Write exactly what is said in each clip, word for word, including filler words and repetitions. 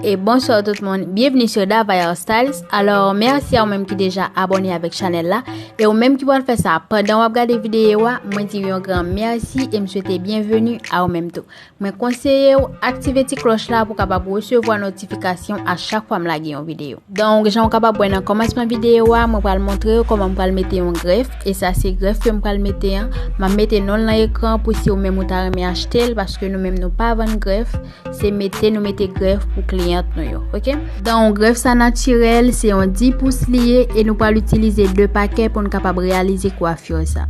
E bonswa tout moun, byenvni sou Dava Hairstyles. Alò, mèsi a ou menm ki deja abòne avèk chanèl la. E ou menm ki pral fè sa pandan w ap gade videyo a, mwen di w yon gran mèsi e m swete byenveni a ou menm tou. Mwen konseye w aktive ti klòch la pou w kapab resevwa notifikasyon a chak fwa m lage yon videyo. Donk, jan w kapab wè nan kòmansman videyo a, mwen pral montre w kòman m pral mete yon grèf. E sa se grèf ke m pral mete an. M ap mete non l nan ekran pou si ou menm ou ta renmen achte l, paske nou menm nou pa vann grèf. Se mete nou mete grèf pou kliyant nou yo, oke? Donk, grèf sa natirèl, se yon dis pous li ye e nou pral itilize de pakè pou n kapab reyalize kwafi sa.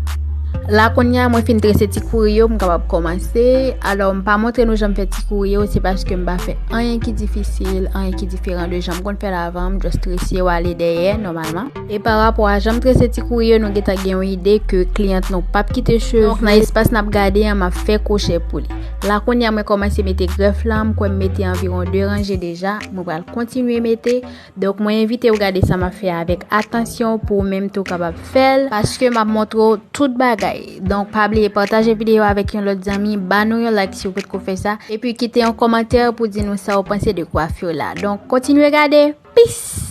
La kounye a, mwen fin trese ti kouri yo, m kapab kòmanse. Alò, m pa montre nou jan m fè ti kouri yo, se paske m pa fè anyen ki difisil, anyen ki diferan de jan m konn fè l avan, m just trese yo ale dèyè, nòmalman. E pa rapò a jan m trese ti kouri yo, nou gentan gen yon ide ke kliyant nou p ap kite cheve. Donk, nan espas n ap gade an, m ap fè kwochè pou li. La kounye a, mwen kòmanse mete grèf la, m kwè m mete anviwon de ranje deja, mwen pral kontinye mete. Donk, mwen envite w gade sa m ap fè avèk atansyon pou ou menm tou kapab fè l, paske m ap montre w tout bagay. Donk, pa bliye pataje videyo avèk yon lòt zanmi, ba nou yon like si w potko fè sa, epi kite yon kòmantè pou di nou sa w panse de kwafi la. Donk, kontinye gade. Peace!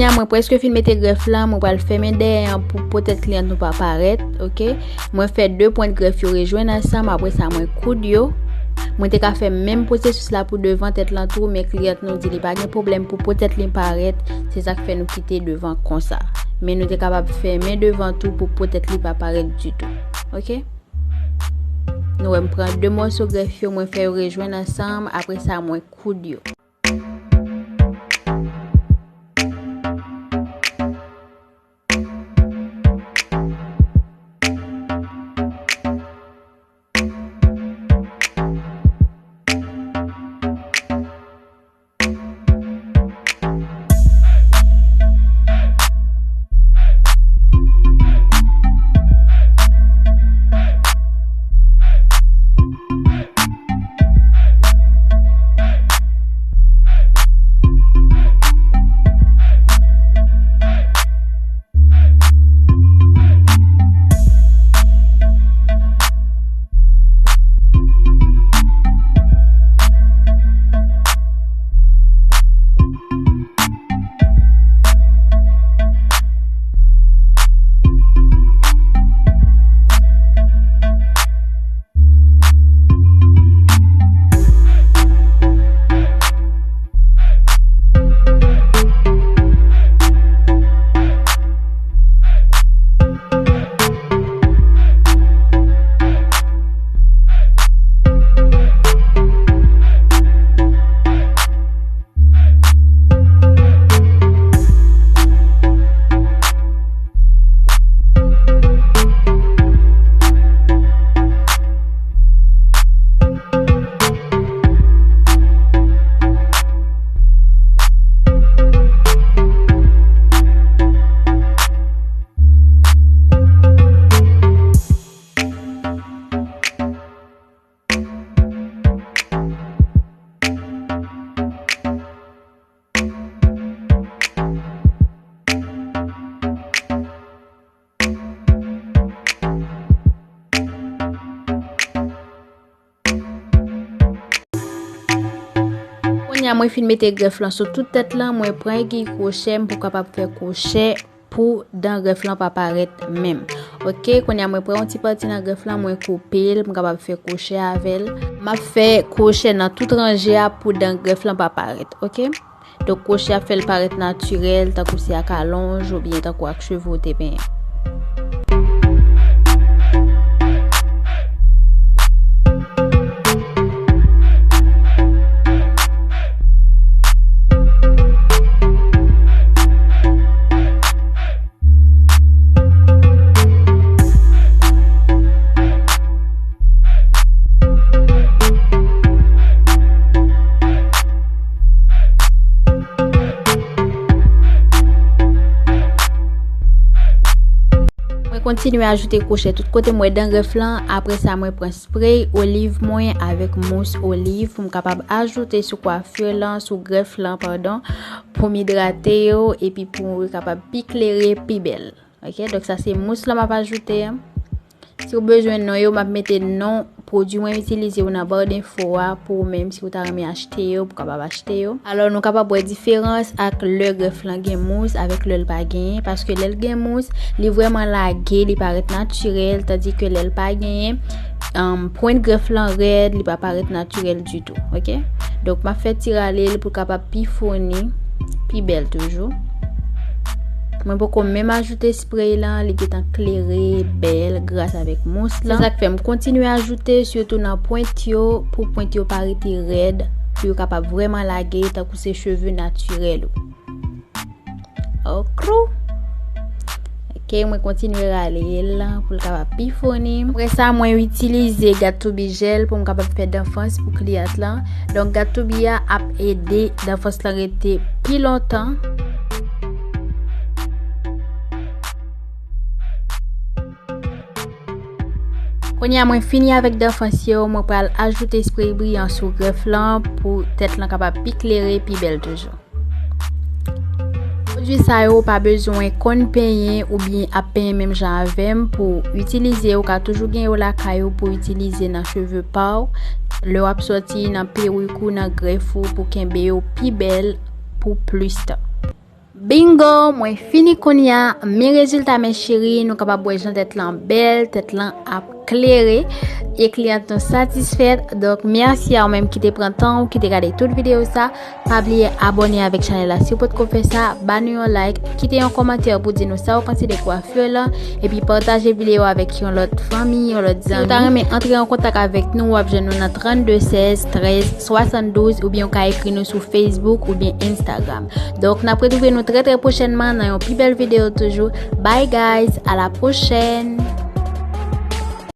Kounye a mwen prèske fin mete grèf lan, mwen pral fèmen dèyè an pou po tèt kliyant nou pa parèt, oke? Mwen fè de pwent grèf yo rejwenn ansanm, apre sa mwen koud yo. Mwen te ka fè menm pwosesis la pou devan tèt lan tou, men kliyant nou di li pa gen pwoblèm pou po tèt li parèt, se sa k fè nou kite devan konsa. Men nou te kapab fèmen devan tou pou po tèt li pa parèt ditou, oke? Nou wè m pran de mòso grèf yo, mwen fè yo rejwenn ansanm, apre sa mwen koud yo. Kounye a mwen fin mete grèf lan sou tout tèt lan, mwen pran egiy kwochè m pou kapab fè kwochè pou dan grèf lan pa parèt menm. Oke, kounye a mwen pran yon ti pati nan grèf lan, mwen koupe l pou m kapab fè kwochè avè l. M ap fè kwochè nan tout ranje a pou dan grèf lan pa parèt, oke? Donk kwochè ap fè l parèt natirèl, tankou se ak alonj oubyen tankou ak cheve w te penyen. Mwen kontinye ajoute kwochè tout kote m wè dan grèf lan. Apre sa, mwen pran spray oliv mwen avèk mous oliv pou m kapab ajoute sou kwafi lan, sou grèf lan, padon, pou m idrate yo epi pou yo kapab pi klere, pi bèl. Oke, donk sa se mous lan m ap ajoute an. Si w bezwen non yo, m ap mete non pwodui mwen itilize yo nan ba denfo a pou ou menm si w ta renmen achte yo, pou w kapab achte yo. Alò, nou kapab wè diferans ak lè grèf lan gen mous avèk lè l pa genyen, paske lè l gen mous, li vrèman lage, li parèt natirèl, tandike lè l pa genyen, um, pwent grèf lan rèd, li pa parèt natirèl ditou, oke? Donk, m ap fè ti rale l pou l kapab pi founi, pi bèl toujou. Mwen poko menm ajoute spray lan, li gentan klere, bèl, gras avèk mous lan. Se sa k fè m kontinye ajoute, sitou nan pwent yo, pou pwent yo pa rete rèd, pou yo kapab vrèman lage, tankou se cheve natirèl ou. Okrou. Oke, mwen kontinye rale l pou l kapab pi founi. Apre sa, mwen itilize Got To Be jèl pou m kapab fè danfans pou kliyant lan. Donk, Got To Be a ap ede danfans lan rete pi lontan. Kounye a mwen fini avèk danfans yo, mwen pral ajoute spray briyan sou grèf lan pou tèt lan kapab pi klere, pi bèl toujou. Pwodui sa yo ou pa bezwen konn penyen oubyen ap penyen menm jan avè m pou w itilize yo. Ou ka toujou gen yo lakay ou pou w itilize nan cheve pa w, lè w ap sòti, nan perik ou, nan grèf ou, pou kenbe yo pi bèl pou plis tan. Bingo, mwen fini kounye a, men rezilta mes chéries, nou kapab wè jan tèt lan bèl, tèt lan ap klere, e kliyant nou satisfèt. Donk mèsi a ou menm ki te pran tan ou ki te gade tout videyo sa. Pa bliye abòne avèk chanèl la si w potko fè sa, ba nou yon like, kite yon kòmantè pou di nou sa w panse de kwafè lan, epi pataje videyo avèk yon lòt fanmi, yon lòt zanmi. Si w ta renmen antre an kontak avèk nou, w ap jwenn nou nan trannde sèz trèz swasanndouz, oubyen w ka ekri nou sou Facebook oubyen Instagram. Donk n ap retwouve nou trè trè pwochènman nan yon pi bèl videyo toujou. Bye guys, a la pwochèn.